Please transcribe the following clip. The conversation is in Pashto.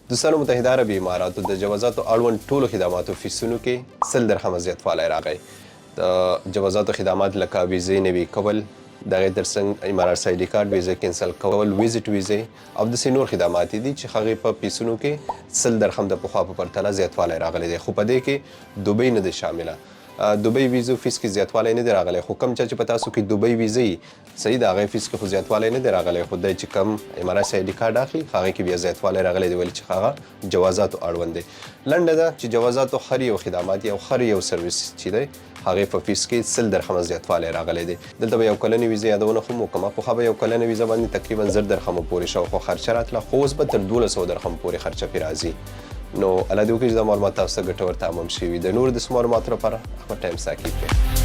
دوستانو، متحده عربي اماراتو د جوازاتو اړوند ټولو خدماتو فیسونو کې 100 درهمه زیاتوالی راغی. د جوازاتو خدمات لکه ویزې نوي کول، د هغې ترڅنګ امارات ID card، ویزه cancel کول، visit ویزې او داسې نور خدمات دي چې هغې په فیسونو کې 100 درهم د پخوا په پرتله زیاتوالی راغلی دی، خو په دې کې دوبۍ نه دی شامله. دوبۍ ویزو فیس کې زیاتوالی نه دی راغلی، خو کم چا چې په تاسو کې دوبۍ ویزه وي، صحیح، د هغې فیس کې خو زیاتوالی نه دی راغلی، خو دی چې کم امارات ID card اخلي، هغې کې بیا زیاتوالی راغلی دی، ولې چې هغه جوازاتو اړوند دی. لنډه ده چې جوازاتو هر یو خدمات او هر یو سرویس چې دی، هغې په فیس کې 100 درهمه زیاتوالی راغلی دی. دلته به یو کلنې ویزې یادونه هم وکړم. پخوا به یو کلنې ویزه باندې تقریبا 1000 درهمو پورې شاوخوا خرچه راتله، خو اوس به تر 1200 درهم پورې خرچه پرې راځي. نو الله دې وکړي چې دا معلومات تاسو ته ګټور تمام شي. د نور د معلوماتو لپاره احمد ټایم تعقیب کړئ.